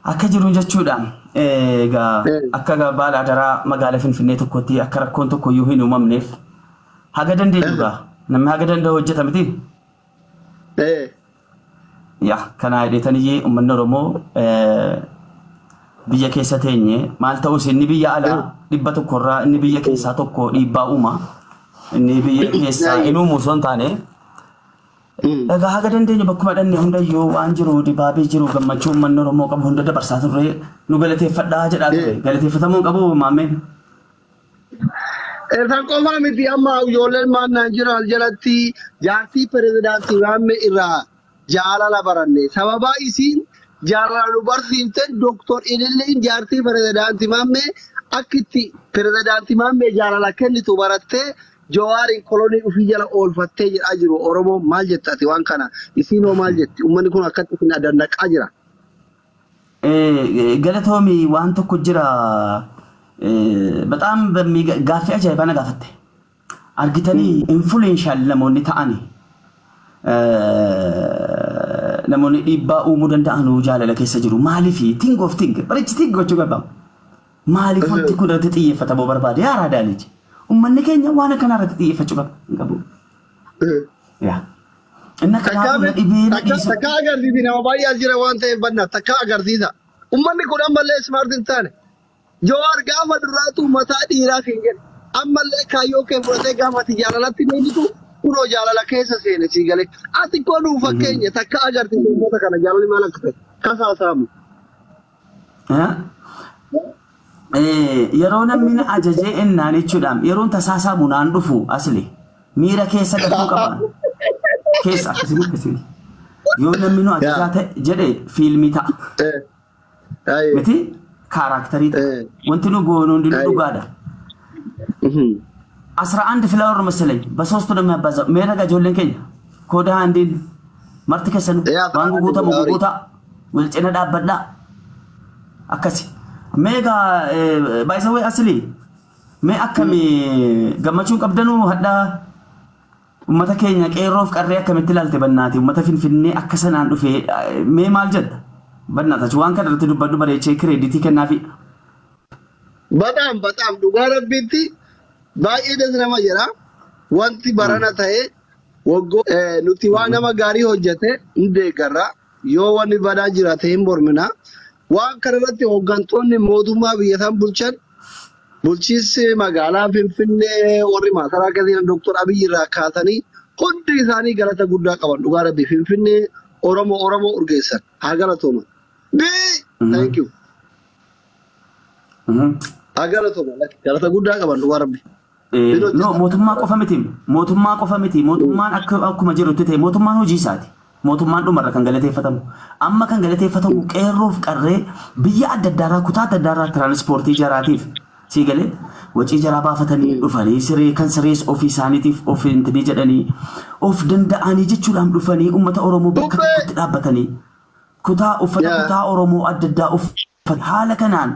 Akka jiru jechuudha. Egaa akka baala adaraa magaalaa Finfinnee tokkotti akka rakkoon tokko iyyuu hin uumamneef haga dandeenyu gaa namni haga danda'u hojjeta miti. Yaa kana hidheetaniyyee uummanni Oromoo biyya keessa teenye maal ta'us inni biyya alaa 100rraa inni biyya keessaa tokko dhiibbaa uuma. Inni biyya keessaa hin uumu osoo hin taane. Egaa haga dandeenyu bakkuma dhanne hundayyuu waan jiru dibaabee jiru gammachuu uummanni Oromoo qabu hunda dabarsaa turre nu galateeffadhaa jedhaa ture. Galateeffatamuu qabu maammeen. San qofaa miti, amma ijoolleen maannaan jiran jalatti jaartii pirezidaantii Maammee irraa jaalala baranne. Sababaa isiin jaalala nu barsiifte, Dooktor Ililliin jaartii pirezidaantii Maammee akkitti pirezidaantii Maammee jaalala kennitu barattee Jawaariin kolonii ofii jala oolfattee jedhaa jiru. Oromoo maal jetta ati waan kana? Isiin hoo maal jetti? Uummanni kun akkatti isin adannaqaa jira. Galatoomi, waan tokko jira. በጣም gaaffii ajaa'ibaa na gaafatte. Argitanii, influential namoonni ta'ani, namoonni dhiibbaa uumuu danda'an jaalala keessa jiru. Maaliif think of think barichi think gochuu barbaadu? Maaliif wanti kun irratti xiyyeeffatamuu barbaade? Yaa raadaa liji. Uummanni keenya waan akkanaa irratti xiyyeeffachuu qaba. Hin qabu. Yaa. Inni kanaafuu na dhibee na dhiisu. Takka agarsiisi, nama baay'ee as jira waan ta'eef banna takka agarsiisa. Uummanni kun ammallee smart hin taane. Jawaar gaafa duraatu mataa dhiiraa siin jedhe. Ammallee kaayyoo kee fudhatee gaafa ati jaalalatti deebitu kunoo jaalala keessa seene sii galee. Ati koo nuu fakkeenya takka agarsiisa uummata kana jaalalli maal akka ta'e kasaasaamu. Yeroo namni na ajajee ennaan jechuudhaan yeroon tasaasaamu naan dhufu asli miira keessa galuu qaba. Keessa akkasii akkasii. Yoo namni nu ajajaa ta'e jedhe fiilmii ta'a. Miti character ta'a. Wanti nu goonu hundinuu dhugaadha. 11 flower መሰለኝ በሶስቱ ነው የሚያባዛው። Mee dhagaa ijoolleen keenya kooda handiin marti keessan waan guguutamu guguutaa wal cina dhaabbadhaa akkasi. Mee egaa baay'isawee asli mee akkami gammachuun qabdanuu hadhaa ummata keenya qeerroof qarree akkamitti ilaalte bannaati ummata Finfinnee akka sanaan dhufee mee maal jedha bannaata waan kana irratti dubbadhu bareechee credit kennaafi. በጣም በጣም dhugaa rabbiitti baay'ee das nama jedha. Wanti barana ta'e waggoo nuti waan nama gaarii hojjete hin deeggarra. Yoo wanni badaa jiraate hin mormina. Waan kana irratti hooggantoonni mootummaa biyya san bulchan, bulchiinsi magaalaa Finfinnee, warri maasaraa keessa Dooktor Abiyyi irraa kaasanii hundi isaanii galata guddaa qaban. Dhugaa rabbi Finfinnee Oromoo Oromoo urgeessan haa galatooman. Thank you. Haa galatooman, galata guddaa qaban dhugaa rabbi. No, mootummaa qofa miti. Mootummaa qofa miti. Mootummaan akka akkuma jirutti ta'e mootummaan hojii isaati. Mootummaan dhumarra kan galateeffatamu. Amma kan galateeffatamu qeerroof qarree biyya adda addaarraa, kutaa adda addaarraa tiraanispoortii jaraatiif sii galee wacii jaraa baafatanii dhufanii siree kan sirees ofii isaaniitiif of intinii jedhanii of danda'anii jechuudhaan dhufanii uummata Oromoo bakka tokkotti dhaabbatanii kutaa uffata kutaa Oromoo adda addaa uffatan haala kanaan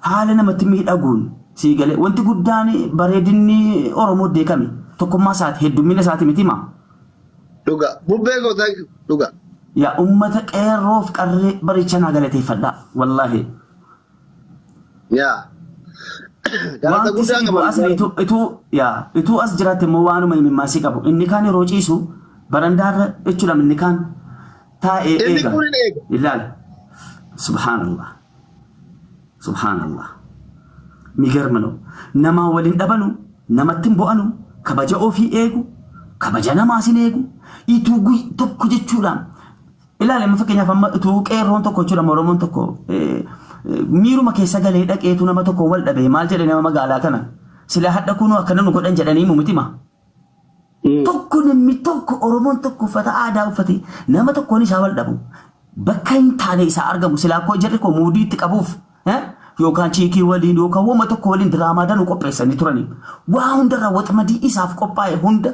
haala namatti miidhaguun sii galee wanti guddaan bareedinni Oromoo deekame tokkummaa isaati, heddummina isaati miti maa. Dhuga. Bubbee koo, thank you. Dhuga. Yaa uummata qeerroof qarree bareechanaa galateeffadhaa wallaahi. Yaa. Galata Wanti guddaa si qaban. Asli ituu yaa ituu as jiraatte immoo waanuma imimmaasii qabu inni kaan yeroo ciisu barandaarra jechuudha inni kaan taa'ee Inni eega. kun hin eega. Ilaali. Subhaanallah. Subhaanallah. የሚገርም ነው። Nama waliin dhabanu, namatti hin bo'anu, kabaja ofii eegu, kabaja namaas hin eegu, ituu tokko jechuudhaan. Ilaali, amma fakkeenyaaf amma ituu qeerroon tokko jechuudha Oromoon tokko miiruma keessa galee dhaqeetu nama tokko wal dhabe maal jedhe nama magaalaa kana sila hadha kunuu akkana nu godhan jedhanii himu miti maa. Tokko namni tokko Oromoon tokko uffata aadaa uffate nama tokkoon isaa wal dhabu bakka hin taane isaa argamu silaa koo jarri koo muudii itti qabuuf yookaan chiikii waliin yookaan wama tokko waliin diraamaa danuu qopheessanii turanii waa hundarraa waxmadii isaaf qophaa'e hunda.